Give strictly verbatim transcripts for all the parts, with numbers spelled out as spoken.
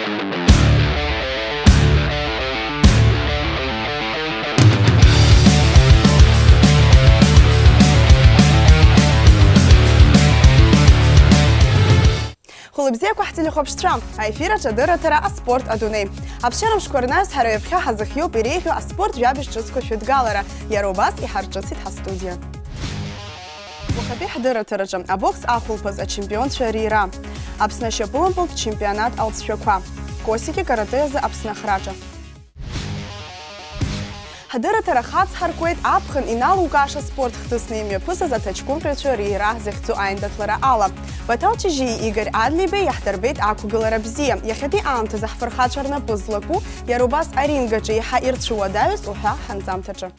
Хәылбзиақәа ҳтелехәаԥшцәа, аефир аҿы адырраҭара «Аспорт адунеи». Аԥсшьара мшқәа рнаҩс ҳара ҩаԥхьа ҳазыхиоуп иреиӷьу аспорт жәабжь ҿыцқәа шәыдгалара, иара убас иҳарҿыцит ҳастудиа. Уахатәи ҳдырраҭараҿы абокс ахәылԥаз ачемпионцәа реира, Аԥсны ашьапылампылтә чемпионат алҵшәақәа, Косики каратэ азы Аԥсны ахраҿа. Ҳдырраҭара хацҳаркуеит аԥхын иналукааша спорт хҭысны имҩаԥысыз аҭаҷкәымҟьаҩцәа реира захьӡу аиндаҭлара ала. Баҭал Ҷыжьиеи Игорь Адлеибеи иаҳдырбеит ақәгылара бзиа. Иахьатәи аамҭазы ҳфырхацәа рнапы злаку, иара убас аринг аҿы еиҳа ирцәыуадаҩыз уҳәа ҳанҵамҭаҿы.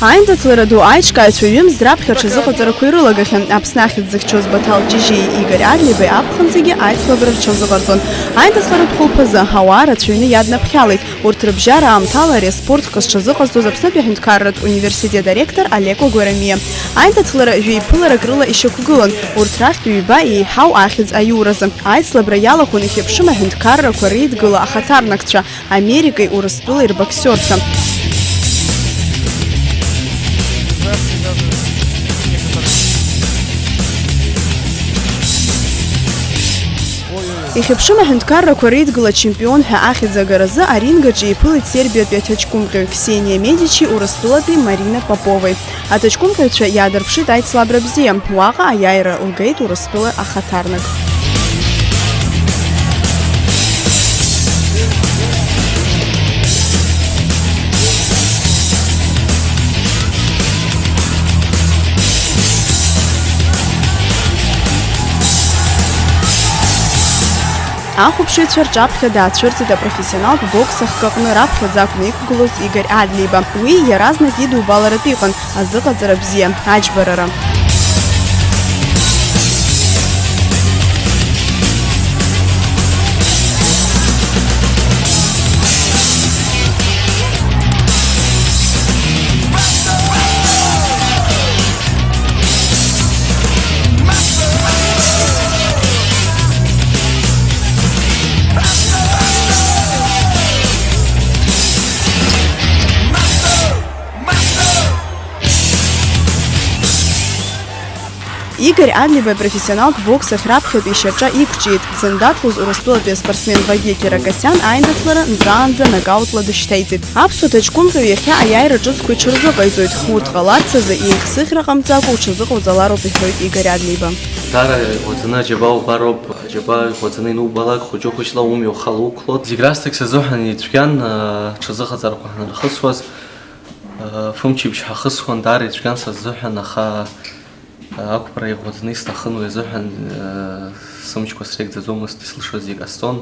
Аиндаҭлара ду аиҿкааҩцәа ҩымз раԥхьа аҽазыҟаҵарақәа ирылагахьан. Аԥсны ахьӡ зыхьчоз Баҭал Ҷыжьиеи Игорь Адлеибеи аԥхынҵагьы аицлабра рҽазыҟарҵон. Аиндаҭларатә хәылԥазы ауаа рацәаҩны иаднаԥхьалеит. Урҭ рыбжьара аамҭала ари аспорт хкы зҽазыҟазҵоз Аԥснытәи аҳәынҭқарратә университет аректор Алеко Гәарамиа. Аиндаҭлара жәеиԥыларак рыла ишьақәгылан, урҭ рахьтә ҩба еиҳау ахьӡ аиуразы. Аицлабра иалахәын ихьыԥшым аҳәынҭқаррақәа реидгыла ахаҭарнакцәа, Америкеи Урыстәылеи рбоксиорцәа. Ихьыԥшым аҳәынҭқаррақәа реидгыла ачемпион ҳәа ахьӡ агаразы аринг аҿы иԥылеит Сербиатәи аҭаҷкәымҟьаҩ Ксениа Медичи Урыстәылатәи Марина Поповеи. Аҭаҷкәымҟьаҩцәа иаадырԥшит аицлабра бзиа, уаҟа аиааира лгеит Урыстәыла ахаҭарнак. Ахәаԥшыҩцәа рҿаԥхьа даацәырҵит апрофессионалтә бокс ахкы аҟны раԥхьаӡа акәны иқәгылоз Игорь Адлеиба. Уи иаразнак идубаларатә иҟан, азыҟаҵара бзиа, аџьбарара. Игорь Адлеиба ипрофессионалтә бокс ахь раԥхьатәи ишьаҿа иқәҿиеит. Дзындаҭлоз Урыстәылатәи аспортсмен Вагьи Киракосиан аиндаҭлара нҵәаанӡа нокаутла дышьҭеиҵеит. Аԥсуа ҭаҷкәымҟьаҩ иахьа аиааира ҿыцқәа иҽырзыҟаиҵоит. Урҭ ҟаларц азы еихсыӷьра ҟамҵакәа уҽазыҟауҵалароуп, иҳәоит Игорь Адлеиба. Дара иӷәӷәаӡаны аџьабаа убароуп, аџьабаа иӷәӷәаӡаны ианубалак, хәыҷы-хәыҷла умҩа ухала уқәлоит. Зегь раасҭагь сазыҳәан ицәгьан, ыы, ҽазыҟаҵарақәа ҳанырхысуаз, ыы, фымчыбжь ҳахысуан, даара ицәгьан сазыҳәан, аха, ыы, ақәԥара иӷәӷәаӡаны исҭахын, уи азыҳәан, ыы, сымчқәа срекӡаӡомызт, ислшоз зегь ҟасҵон.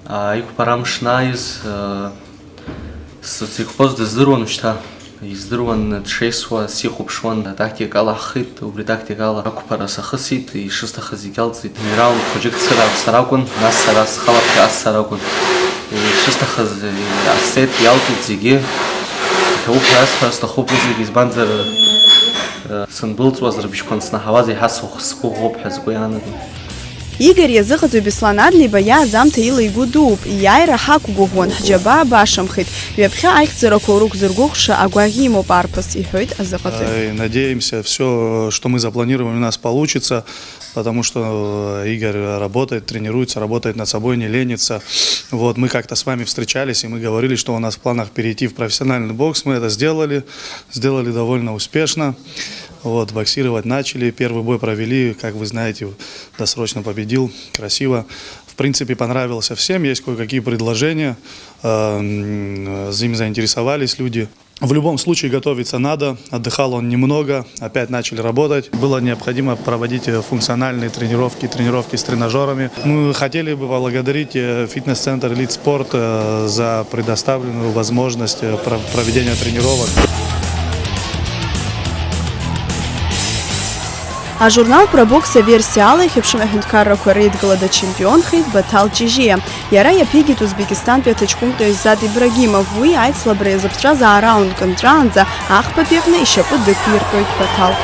Ыы, иқәԥара амш анааиз, ыы, Сзықәԥоз дыздыруан шьҭа. Издыруан дшеисуа, сихәаԥшуан, атактикала ҳхит, убри атактикала ақәԥара сахысит, ишысҭахыз зегь алҵит. Раунд хәыҷык цыра сара акәын, нас сара схала ԥхьаҟа сара акәын. Ишысҭахыз ҟасҵеит, иалҵит зегьы. Иҭабуп ҳәа асҳәар сҭахуп уи зегьы, избанзар, сындәылҵуаз рыбжьқәа анснаҳауаз еиҳа сыхә-, сгәыӷуп ҳәа сгәы иаанагон. Игор иазыҟаҵаҩ Беслан Адлеиба иааӡамҭа ила игәы дууп, иааира ҳақәгәыӷуан, ҳџьабаа башамхеит, ҩаԥхьа аихьӡарақәа урықәзыргәыӷша агәаӷь имоуп арԥыс, иҳәоит азыҟаҵаҩ. Э, надеемся, всё, что мы запланируем, у нас получится, потому что, э, Игорь работает, тренируется, работает над собой, не ленится. Вот, мы как-то с вами встречались, и мы говорили, что у нас в планах перейти в профессиональный бокс. Мы это сделали, сделали довольно успешно. Вот, боксировать начали, первый бой провели, как вы знаете, досрочно победил, красиво. В принципе, понравился всем, есть кое-какие предложения, эм, за-, им заинтересовались люди. В любом случае готовиться надо, отдыхал он немного, опять начали работать. Было необходимо проводить, э, функциональные тренировки, тренировки с тренажёрами. Мы хотели бы поблагодарить, э, фитнес-центр «Элит Спорт», э, за предоставленную возможность, э, пров-, проведения тренировок. Ажурнал «Пробокс» аверсиа ала ихьыԥшым аҳәынҭқаррақәа реидгыла дачемпионхеит Баҭал Ҷыжьиа. Иара иаԥигеит Узбекистантәи аҭаҷкәымҟьаҩ Зад Ибрагимов. Уи аицлабра иазыԥҵәаз аараундк нҵәаанӡа ахԥатәи аҟны ишьапы дықәиртәоит Баҭал.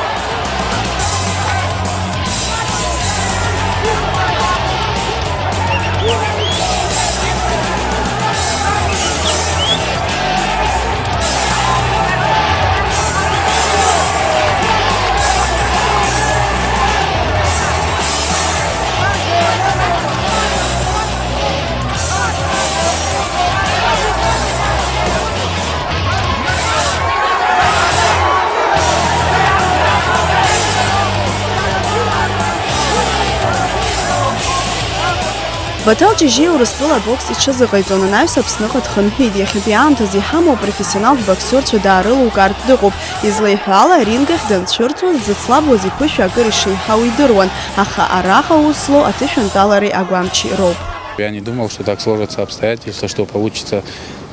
Баҭал Ҷыжьиа Урыстәыла абокс иҽазыҟаиҵон, анаҩс Аԥсныҟа дхынҳәит. Иахьатәи аамҭазы иҳамоу апрофессионалтә боксиорцәа даарылукаартә дыҟоуп. Излеиҳәо ала, арингахь данцәырҵуаз, дзыцлабуаз иԥышәа акыр ишеиҳау идыруан, аха араҟа аус злоу аҭышәантәалареи агәамчи роуп. Я не думал, что так сложатся обстоятельства, что получится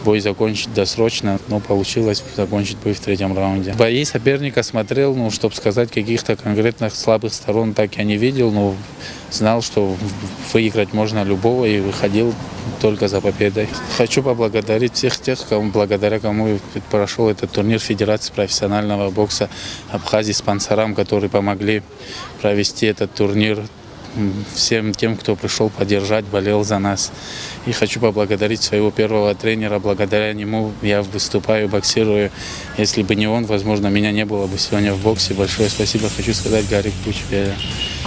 бой закончить досрочно, но получилось закончить бой в третьем раунде. Бои соперника смотрел, ну, чтоб сказать, каких-то конкретных слабых сторон так я не видел, но знал, что в-, выиграть можно любого, и выходил только за победой. Хочу поблагодарить всех тех, кому, благодаря кому прошёл этот турнир Федерации профессионального бокса Абхазии, спонсорам, которые помогли провести этот турнир, м, всем тем, кто пришёл поддержать, болел за нас. И хочу поблагодарить своего первого тренера. Благодаря нему я выступаю, боксирую. Если бы не он, возможно, меня не было бы сегодня в боксе. Большое спасибо хочу сказать Гарик Пучбеля.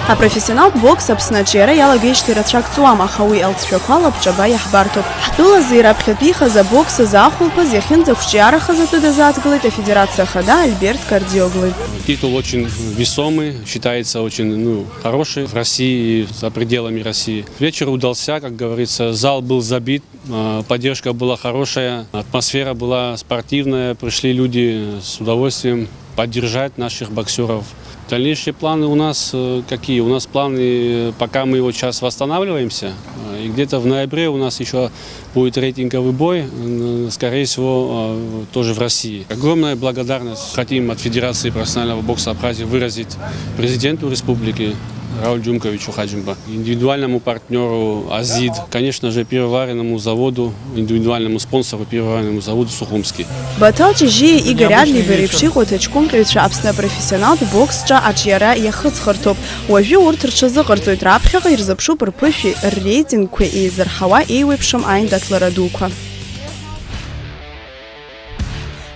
Апрофессионалтә бокс Аԥсны аҿиара иалагеижьҭеи рацәак ҵуам, аха уи алҵшәақәа лабҿаба иаҳбарҭоуп. Ҳтәылазы ираԥхьатәихаз абокс азы ахәылԥаз иахьынӡақәҿиарахаз атәы дазааҭгылеит афедерациа ахада Альберт Кардиоглы. Титул очень весомый, считается очень, ну, хороший в России и за пределами России. Вечер удался, как говорится, зал был забит, а, поддержка была хорошая, атмосфера была спортивная, пришли люди с удовольствием поддержать наших боксёров. Дальнейшие планы у нас, э, какие? У нас планы, э, пока мы вот щас восстанавливаемся, э, и где-то в ноябре у нас ещё будет рейтинговый бой, э, скорее всего, э, тоже в России. Огромная благодарность хотим от Федерации профессионального бокса Абхазии выразить президенту республики Раулю Джумковичу Хаджимба, индивидуальному партнёру Азид, конечно же, пивоваренному заводу, индивидуальному спонсору пивоваренному заводу Сухумский. Баҭал Ҷыжьиеи Игорь Адлибеи реиԥш иҟоу аҭаҷкәымҟьаҩцәа Аԥсны апрофессионалтә бокс ҿа аҿиара иахыҵхырҭоуп. Уажәы урҭ рҽазыҟарҵоит, раԥхьаҟа ирзыԥшу рԥышәеи рреитингқәеи еизырҳауа еиуеиԥшым аиндаҭлара дуқәа.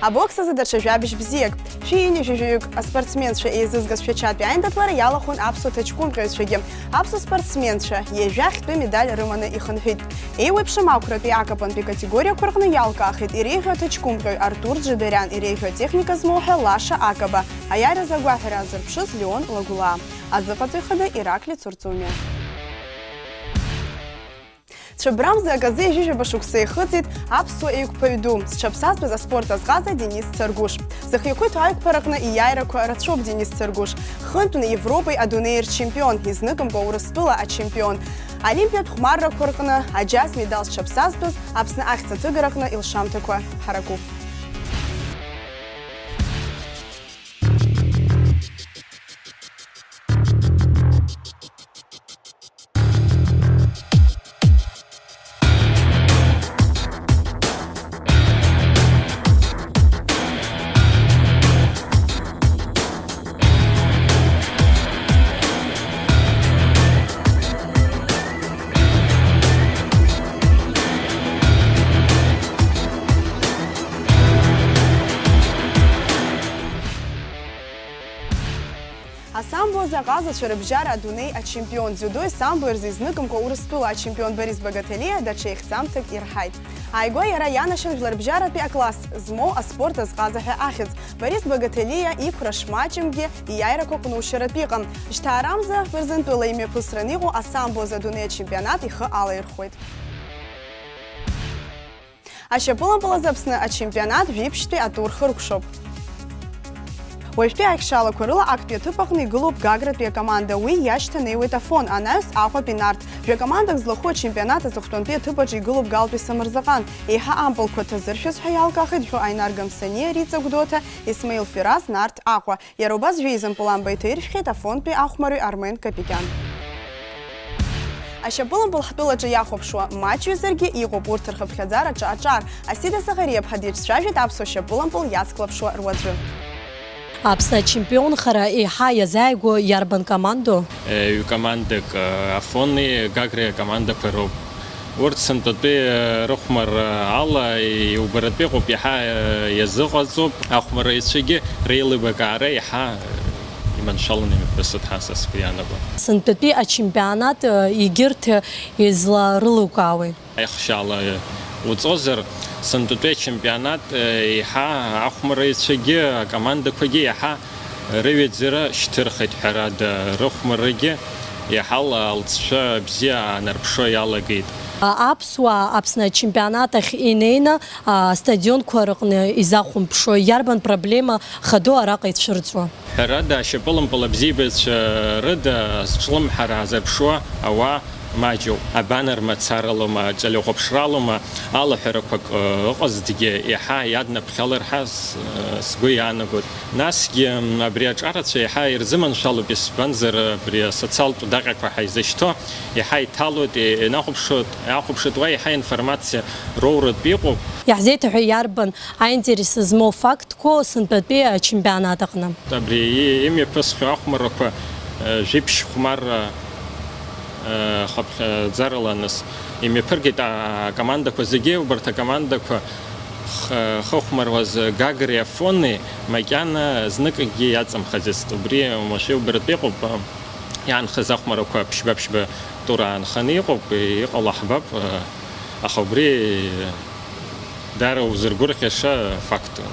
Абокс азы даҽа жәабжь бзиак. Шәи ҩынҩажәи жәаҩык аспортсменцәа еизызгаз Шәачатәи аиндаҭлара иалахәын аԥсуа ҭаҷкәымҟьаҩцәагьы. Аԥсуа спортсменцәа ҩажәа ахьтәы медаль рыманы ихынҳәит. Еиуеиԥшым ақәрантәи акапантәи категориақәа рҟны иалкаахеит иреиӷьу аҭаҷкәымҟьаҩ Артур Џьабериан, иреиӷьу атехника змоу ҳәа Лаша Акаба, аиааиразы агәаҳәара азырԥшыз Леон Лагәлаа, азыҟаҵаҩ хада Ираклиц Урҵумиа. Цәыббрамза аказы ҩажәижәаба шықәса ихыҵит аԥсуа еиқәԥаҩ ду, зҽаԥсазтәыз аспорт азҟаза Денис Царгәыш. Зхы иқәиҭу аиқәԥараҟны ииааирақәа рацәоуп Денис Царгәыш. Хынтәны Европеи адунеи рчемпион, изныкымкәа Урыстәыла ачемпион. Олимпиатә хәмаррақәа рҟны аџьаз медал зҽаԥсазтәыз Аԥсны ахьӡ аҭыгараҟны илшамҭақәа ҳаракуп. Асамбо азы аҟазацәа рыбжьара адунеи ачемпион, дзиудои самбои рзы изныкымкәа Урыстәыла ачемпион Борис Багателиа даҽа ихьӡамҭак ирҳаит. Ааигәа иара ианашьан жәларбжьаратәи акласс змоу аспорт азҟаза ҳәа ахьӡ. Борис Багателиа иқәра шмаҷымкгьы ииааирақәа ҟәнушьаратә иҟам. Жьҭаарамза Бырзентәыла имҩаԥысран иҟоу асамбо азы адунеи ачемпионат ихы алаирхәуеит. Ашьапылампыл азы Аԥсны ачемпионат жәиԥшьтәи атур хыркәшоуп. Уажәтәи аихшьаалақәа рыла актәи аҭыԥ аҟны игылоуп Гагратәи акоманда, уи иашьҭанеиуеит Афон, анаҩс Аҟәатәи Нарҭ. Жәа-командак злахәу ачемпионат аҵыхәтәантәи аҭыԥ аҿы игылоуп Галтәи Самырзаҟан. Еиҳа ампылқәа ҭазыршәыз ҳәа иалкаахеит Жәо Аинар Гамсаниа, Риҵа Гәдоуҭа, Исмаил Фираз, Нарҭ Аҟәа. Иара убас жәеиза мпыланба иҭаиршәхьеит Афонтәи ахәмарҩы Армен Капикиан. Ашьапылампыл ҳтәылаҿы иахәаԥшуа маҷҩызаргьы иҟоуп урҭ рхыԥхьаӡараҿы аҿар. Асида Заӷариаԥҳа дицәажәеит аԥсуа шьапылампыл иацклаԥшуа руаӡәы. Аԥсны ачемпионхара еиҳа иазааигәоу иарбан командоу? Ҩ-командак, Афони Гагреи акомандақәа роуп. Урҭ сынтәатәи рыхәмарра ала иубаратәы иҟоуп, иаҳа иазыҟаҵоуп, ахәмарраҩцәагьы реилибакаара иаҳа иманшәаланы имҩаԥысуеит ҳәа са сгәы иаанагон. Сынтәатәи ачемпионат егьырҭ изларылукаауеи? Аихшьала уҵозар, сынтәатәи ачемпионат еиҳа ахәмарраҩцәагьы акомандақәагьы иаҳа рыҩаӡара шьҭырхит, ҳәарада, рыхәмаррагьы Иаҳа алҵшәа бзиа аанарԥшуа иалагеит. Аԥсуаа Аԥсны ачемпионат ахь инеины, астадионқәа рыҟны изахәамԥшуа, иарбан проблема хаду араҟа ицәырҵуа? Ҳәарада, ашьапылампыл абзиабаҩцәа рыда зҿлымҳара аазырԥшуа ауаа маҷуп. Абанар мацаралома, ҿалихәаԥшралома, алаҳәарақәак, ы, ыҟазҭгьы, еиҳа иаднаԥхьалар ҳәа с-, ы, сгәы иаанагоит. Насгьы, м, абри аҿарацәа еиҳа ирзыманшәалоуп, избанзар, абри асоциалтә даҟьақәа ҳаизышьҭоу еиҳа иҭалоит, и-, инахәаԥшуеит, иахәаԥшуеит, уа еиҳа информациа роуратә иҟоуп. Иаҳзеиҭаҳәа иарбан аинтерес змоу фактқәоу сынтәатәи ачемпионат аҟны? Абри и-, имҩаԥысхьоу ахәмаррақәа, э, жәиԥшь хәмарра, э, хыԥхьаӡарала нас имҩаԥыргеит, а-, акомандақәа зегьы, убарҭ акомандақәа х-, хыхәмаруаз Гагреи Афонеи макьана зныкгьы иаҵамхаӡацт. Убри уамашәа иубартә иҟоуп, а, иаанхаз ахәмаррақәа ԥшьба-ԥшьба тур аанханы иҟоуп, иҟало ҳбап, а, аха убри даара узыргәырӷьаша фактын.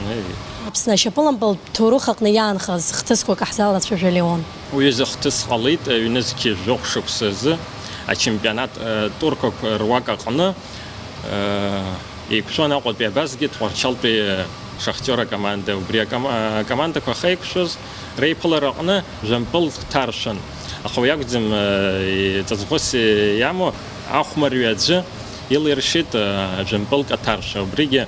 Аԥсны ашьапылампылтә ҭоурых аҟны иаанхаз хҭысқәак ҳзалацәажәа, Леон. Уи азы хҭыс ҟалеит, ҩнызқьи жәохә шықәса азы ачемпионат, э, турқәақәа руак аҟны, э, еиқәшәон Аҟәатәи Абазгьы Тҟәарчалтәи, э, Шахтиор акоманда. Убри акома-, акомандақәа ахьеиқәшәоз реиԥылара аҟны жәампылк ҭаршәын. Аха уи акәӡам, э, ҵаҵӷәыс иамоу ахәмарҩы аӡәы илиршеит, э, жәампылк аҭаршәа. Убригьы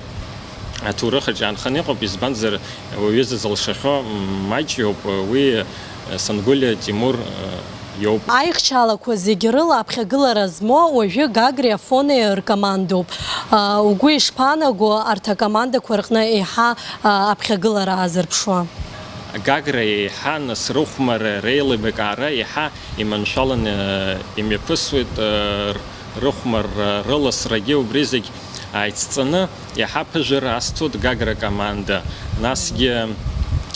аҭоурых аҿы иаанханы иҟоуп, избанзар, уаҩы зылшахьоу маҷ иоуп, уи Сангәылиа Тимур иоуп. Аихьчалақәа зегь рыла аԥхьагылара змоу уажәы Гагреи Афонеи ркомандоуп. Угәы ишԥаанаго арҭ акомандақәа рҟны еиҳа аԥхьагылара аазырԥшуа? Гагра еиҳа, нас, рыхәмарра, реилибакаара еиҳа иманшәаланы имҩаԥысуеит, рыхәмарра, рыласрагьы убри зегь ааицҵаны иаҳа ԥыжәара азҭоит Гагра команда. Насгьы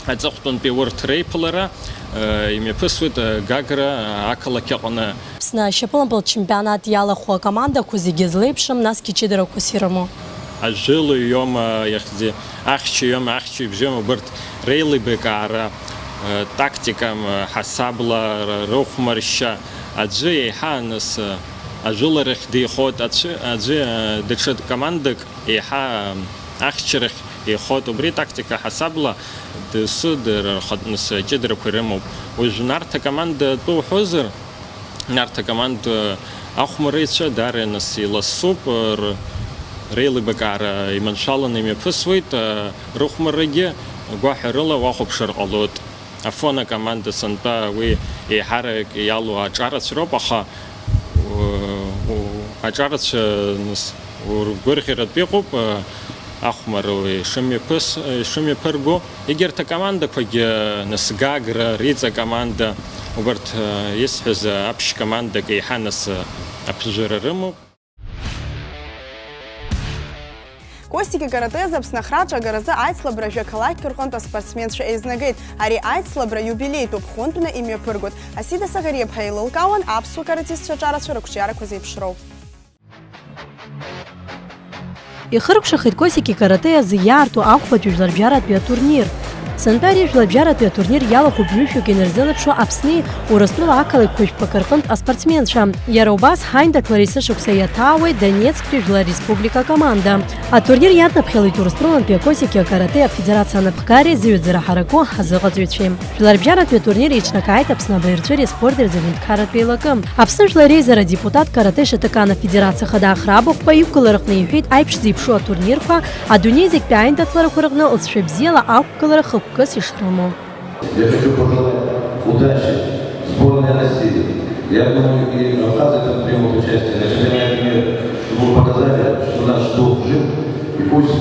аҵыхәтәантәи урҭ реиԥылара, э, имҩаԥысуеит, э, Гагра ақалақь аҟны. Аԥсны ашьапылампыл чемпионат иалахәу акомандақәа зегьы злеиԥшым, насгьы ҷыдарақәас ирымоу. Ажәылаҩ иоума, иахьӡи, ахьчаҩ иоума, ахьчаҩ бжьоума, убарҭ реилибакаара, э, тактикам, э, ҳасабла, р-, рыхәмаршьа, аӡәы еиҳа, нас, э, ажәыларахь деихоит, аӡәы, аӡәы, э, даҽа командак еиҳа, э, ахьчарахь еихоит. Убри атактика ҳасабла дасу дара рхатә, нас, ҷыдарақәа ирымоуп. Уажә Нарҭ акоманда атәы уҳәозар, Нарҭ акоманда ахәмарыҩцәа даара, нас, иласуп, р-, реилибакаара иманшәаланы имҩаԥысуеит, э, рыхәмаррагьы гәаҳәарыла уахәаԥшыр ҟалоит. Афон акоманда сынтәа уи еиҳарак иалоу аҿарацәа роуп, аха, у-, у-, аҿарацәа, нас, ургәырӷьаратә иҟоуп, а, ахәмарра уи ишымҩаԥыс-, ишымҩаԥырго. Егьырҭ акомандақәагьы, нас, Гагра, Риҵа акоманда, убарҭ, а, исҳәаз, а, аԥшь командак еиҳа, нас, а, аԥыжәара рымоуп. Костики каратэ азы Аԥсны ахраҿы агаразы аицлабра жәа-қалақьк рҟынтә аспортсменцәа еизнагеит. Ари аицлабра иубилеитәуп, хәынтәны имҩаԥыргоит. Асида Саӷариаԥҳа еилылкаауан аԥсуа каратистцәа аҿарацәа рықәҿиарақәа зеиԥшроу. Ихыркәшахеит Костики каратэ азы иаарту ахәбатәи жәларбжьаратәи атурнир. Сынтәа ари жәларбжьаратәи атурнир иалахәуп ҩышәҩык инарзынаԥшуа Аԥсни Урыстәыла ақалақьқәа жәпак рҟынтә аспортсменцәа. Иара убас ҳаиндаҭлара есышықәса иаҭаауеит Донецктәи Жәлар Республика акоманда. Атурнир иаднаԥхьалеит Урыстәылантәи акосики акарате афедерациа анапхгареи зыҩаӡара ҳараку ҳазыҟаҵаҩцәеи. Жәларбжьаратәи атурнир еиҿнакааит Аԥсны абаҩрҵәыреи аспорти рзы аҳәынҭқарратә еилакы. Аԥсны Жәлар Реизара адепутат, каратэ Шотокан афедерациа ахада Ахра Бахәба иқәгылараҟны иҳәеит, аиԥш зеиԥшу атурнирқәа адунеи зегьтәи аиндаҭларақәа рҟны лҵшәа бзиала ақәгылара хықәкыс ишрымоу. Я хочу пожелать удачи сборной России. Я думаю, и абхазы там примут участие на чемпионате мира, чтобы мы показали, что наш дух жив. И пусть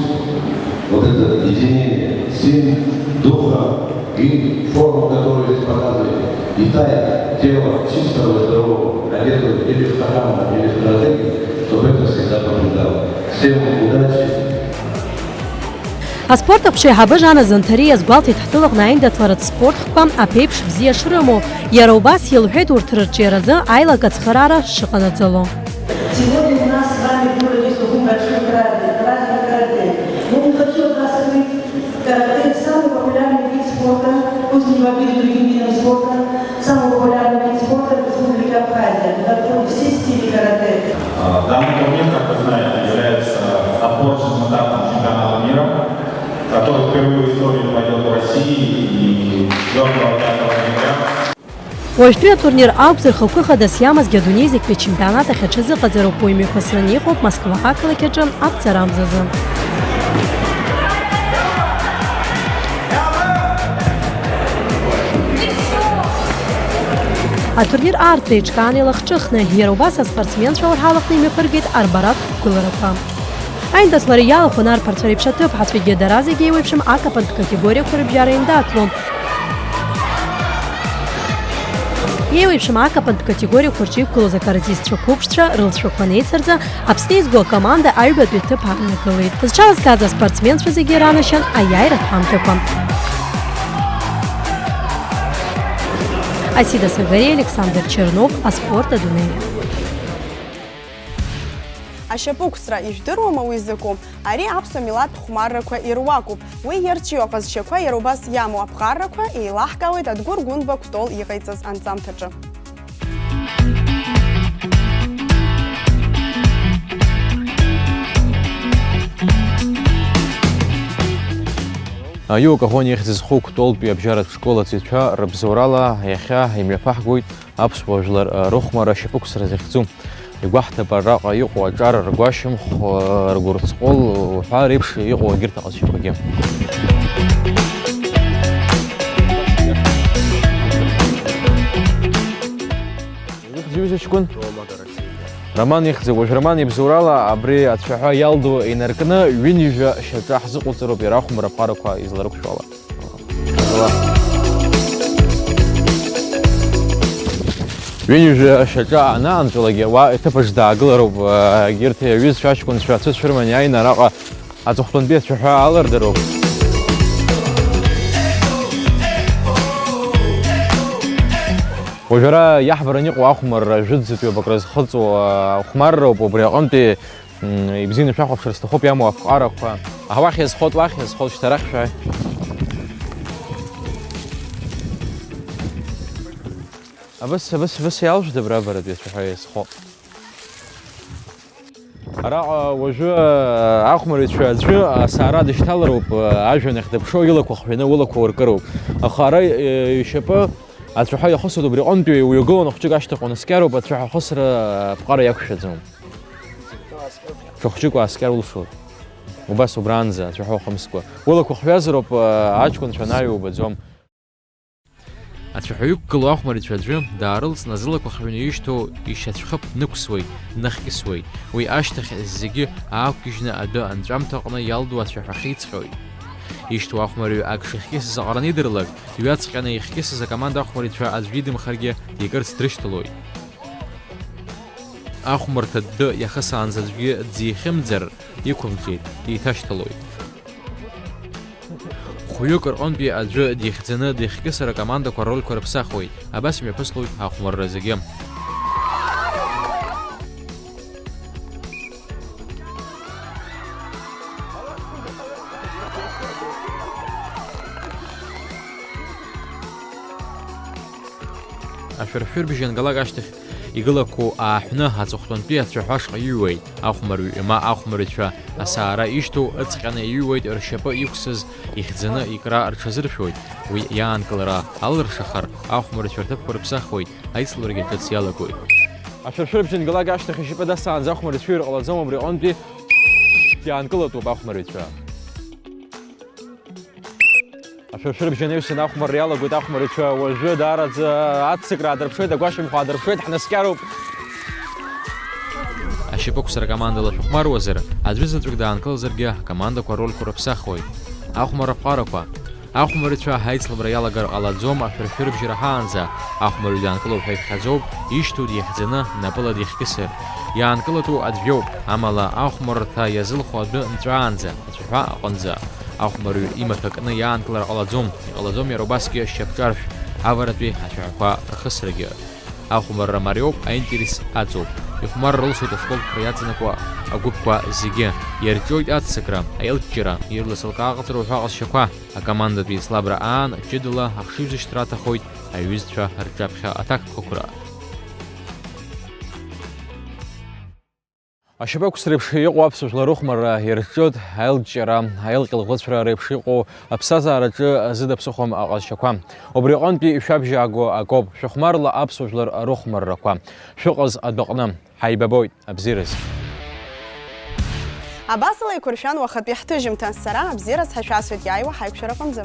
вот это единение сил, духа и форму, которую здесь показываете, и та тело чистого и здорового, одетого или в хакама, или в каратэ, чтобы это всегда побеждало. Всем удачи! Аспорт аҟәша аиҳабы Жана Занҭариа иазгәалҭеит ҳтәылаҟны аиндаҭларатә спортқәа аԥеиԥш бзиа шрымоу. Иара убас илҳәеит урҭ рырҿиаразы аилак ацхыраара шыҟанаҵало. Сегодня у нас с вами в городе Сухум большой праздник, праздник каратэ. Я не хочу от вас скрыть, каратэ — самый популярный вид спорта, пусть не в обиду другим видам спорта, самый популярный вид спорта в Республике Абхазия, на круг все стили каратэ. А, данный турнир, как вы знаете, является отборочным этапом чемпионата мира, который впервые в истории пройдет в России и четвёртого-пятого ноября. Уажәтәи атурнир акәзар, хықәкы хадас иамазгьы адунеи зегьтәи ачемпионат ахь аҽазыҟаҵароуп, уи мҩаԥысраны иҟоуп Москва ақалақь аҿы аԥҵарамзазы. Атурнир аартры еиҿкаан илахҿыхны, иара убас аспортсменцәа уарҳалаҟны имҩаԥыргеит арбаратә қәгыларақәа. Аиндаҭлара иалахәын арԥарцәа реиԥш аҭыԥҳацәагьы, дара зегьы еиуеиԥшым акапантә категориақәа рыбжьара еиндаҭлон. Еиуеиԥшым акапантә категориақәа рҿы иқәгылоз акаратистцәа қәыԥшцәа рылҵшәақәа неицырҵа, Аԥсны еизго акоманда аҩбатәи аҭыԥ ааннакылеит. Зҽалызкааз аспортсменцәа зегьы иранашьан аиааиратә ҳамҭақәа. Асида Сагариа, Александр Чернов, аспорт адунеи. Ашьапықәсра, ижәдыруама уи закәу? Ари аԥсуа милаҭ хәмаррақәа ируакуп. Уи иарҿио аҟазшьақәа иара убас иамоу аԥҟаррақәа еилаҳкаауеит Адгәыр Гәынба Кәтол иҟаиҵаз анҵамҭаҿы. Аиу Каӷониа ихьӡ зху Кәтолтәи абжьаратә школ аҵаҩцәа рыбзоурала иахьа имҩаԥаҳгоит аԥсуа жәлар рыхәмарра ашьапықәсра захьӡу. Игәаҳҭап араҟа иҟоу аҿар ргәашьамх, ргәырҵҟәыл уҳәа реиԥш иҟоу егьырҭ аҟазшьақәагьы. Ихьӡ-иҩыза ҷкәын? Роман ихьӡуп. Уажә Роман ибзоурала абри ацәаҳәа иалду инаркны ҩынҩажәа шьаҿа ҳзыҟоуҵароуп иара ахәмарра аԥҟарақәа изларықәшәо ала. Ҩынҩажәа шьаҿа анаанҵәалак уа иҭыԥаҿ даагылароуп, егьырҭ аҩызцәа аҷкәынцәа ацәыцә рыманы иааины араҟа аҵыхәтәантәи ацәаҳәа алырдароуп. Уажәы ара иаҳбараны иҟоу ахәмарра жәытәӡатәи абакра зхыҵуа ахәмарроуп, убри аҟынтәи, м, ибзианы шәахәаԥшыр сҭахуп иамоу аԥҟарақәа. Аха уахь иазхоит, уахь иазхоит, шьҭа арахь шәааи. Абас, абас, абас иалжәда абра абаратәи ацәаҳәа иазхо? Араҟа уажәы, а, ахәмарыҩцәа аӡәы асаара дышьҭалароуп, а, ажәҩан ахь дыԥшуа, илақәа хҩаны улақәа уркыроуп. Аха ара, э, ишьапы ацәаҳәа иахысуеит, убри аҟынтәи уҩагыланы хәҷык ашьҭахь унаскьароуп, ацәаҳәа ахысра аԥҟара иақәшәаӡом. Ҽа хәҷык уааскьар улшоит. Убас убранӡа, ацәаҳәа ухымскәа. Улақәа хҩазароуп, а, аҷкәынцәа анааҩуа убаӡом. Ацәаҳәа иқәгылоу ахәмарыҩцәа аӡәы даарылҵны зылақәа хҩаны ишьҭоу ишьацәхыԥ нықәсуеит, днахькьысуеит. Уи ашьҭахь зегьы аақәгьежьны адәы анҵәамҭаҟны иалдуа ацәаҳәа ахьиҵҟьоит. Ишьҭоу ахәмарыҩ ак шихькьысыз аҟара анидырлак, дҩаҵҟьаны ихькьысыз акоманда ахәмарыҩцәа аӡәгьы идымхаргьы дикырц дрышьҭалоит. Ахәмарҭа дәы иахысаанӡа аӡәгьы дзихьымӡар, иқәымҵәеит, деиҭашьҭалоит. Хәҩык рҟынтәи аӡәы дихьӡаны дихькьысыр акомандақәа ррольқәа рыԥсахуеит, абас имҩаԥыслоит ахәмарра зегьы. Ашәыршәырбжьы ангалак ашьҭахь игылақәоу ааҳәны аҵыхәтәантәи ацәаҳәа ашҟа иҩуеит. Ахәмарҩы ма ахәмарыҩцәа асаара ишьҭоу ыҵҟьаны иҩуеит, ршьапы иқәсыз ихьӡаны икра рҽазыршәоит. Уи иаанкылара алыршахар, ахәмарыҩцәа рҭыԥқәа рыԥсахуеит, аицлабрагьы ҿыц иалагоит. Ашәыршәырбжьы ангалак ашьҭахь ишьапы дасаанӡа ахәмарыҩцәа иҩыр ҟалаӡом, убри аҟынтәи иаанкылатәуп ахәмарыҩцәа. Ашәыршәырбжьы анаҩсан ахәмарра иалагоит ахәмарыҩцәа. Уажәы даараӡа аццакра аадырԥшуеит, агәашьамх аадырԥшуеит, ҳнаскьароуп. Ашьапықәсра акомандала шәыхәмаруазар, аӡәы заҵәык даанкылазаргьы, акомандақәа рольқәа рыԥсахуеит. Ахәмарра аԥҟарақәа. Ахәмарыҩцәа аицлабра иалагар ҟалаӡом, ашәыршәырбжьы раҳаанӡа. Ахәмарыҩ даанкылоуп ҳәа иԥхьаӡоуп, ишьҭоу дихьӡаны, напыла дихькьысыр. Иаанкылатәу аӡәгьоуп, амала ахәмаррҭа иазылхо адәы нҵәаанӡа, ацәаҳәа аҟынӡа. Ахәмарҩы имаҭәа кны иаанкылар ҟалаӡом, иҟалаӡом иара убасгьы шьапҿаршә аваратәи ацәаҳәақәа рхысрагьы. Ахәмарра мариоуп, аинтерес аҵоуп. Ихәмарра рылшоит ашколқәа иаҵанакуа агәыԥқәа зегьы. Иарҿиоит аццакра, аилҷҷара, ирласылкааҟаҵара уҳәа ҟазшьақәа. Акомандатә еицлабра аан, ҷыдала ахшыҩзышьҭра аҭахоит аҩызцәа рҿаԥхьа аҭакԥхықәра. Ашьапықәс реиԥш иҟоу аԥсуа жәлар рыхәмарра ирҿиоит аилҿиара, аилҟьа-лӷәыцәра реиԥш иҟоу аԥсҭазаараҿы зыда ԥсыхәам аҟазшьақәа. Убри аҟынтәи ишәабжьааго акоуп, шәыхәмарла аԥсуа жәлар рыхәмаррақәа. Шәыҟаз адәаҟны. Ҳаибабоит, абзиараз. Абасала еиқәыршәан уахатәи ҳҭыжьымҭа. Сара абзиараз ҳәа шәасҳәеит иааиуа ҳаиқәшәараҟынӡа.